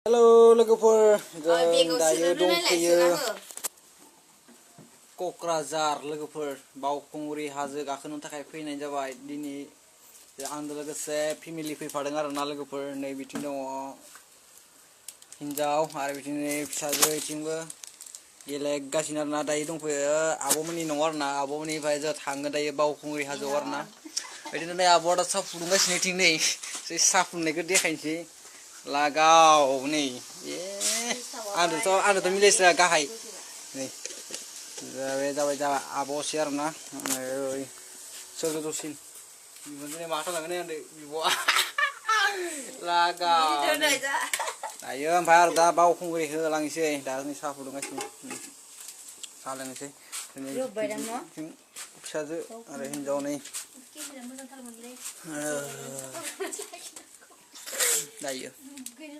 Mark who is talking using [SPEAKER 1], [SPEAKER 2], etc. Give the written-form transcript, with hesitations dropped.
[SPEAKER 1] Halo logofor, जों दायो दंफैयो क'क्राझार लोगोफोर बावखुंग्रि हाजो गाखोनो थाखाय फैनाय जाबाय। दिनै आंजों लोगोसे फेमिलि फैफादों आरोना लोगोफोर। नै बिथिं दङ हिनजाव आरो बिथिं फिसाजो बिथिंबो गेलेगासिनो आरोना। दायो दंफैयो आब'मोननि न'आव आरोना। आब'मोननिफ्राय जों थाङो दायो बावखुंग्रि हाजोआव आरोना। बिदिनो नै आब'आ दा साहा फुदुंगासिनो थिं नै साहा फुदुंनायखौ देखायनोसै लागाव नै आंनोथ' मिलायस्रा गाहाय नै बे जाबाय आब'सै आरोना। सोर गोजौसिन बिब'जों मा खालामगोन आंदो बिब'आ लागाव दायो ओमफ्राय आरो दा बावखुंग्रि होलांसै दा नै साहा फुदुंगासिनो साहा लोंनोसै फिसाजो आरो हिनजाव नै दायो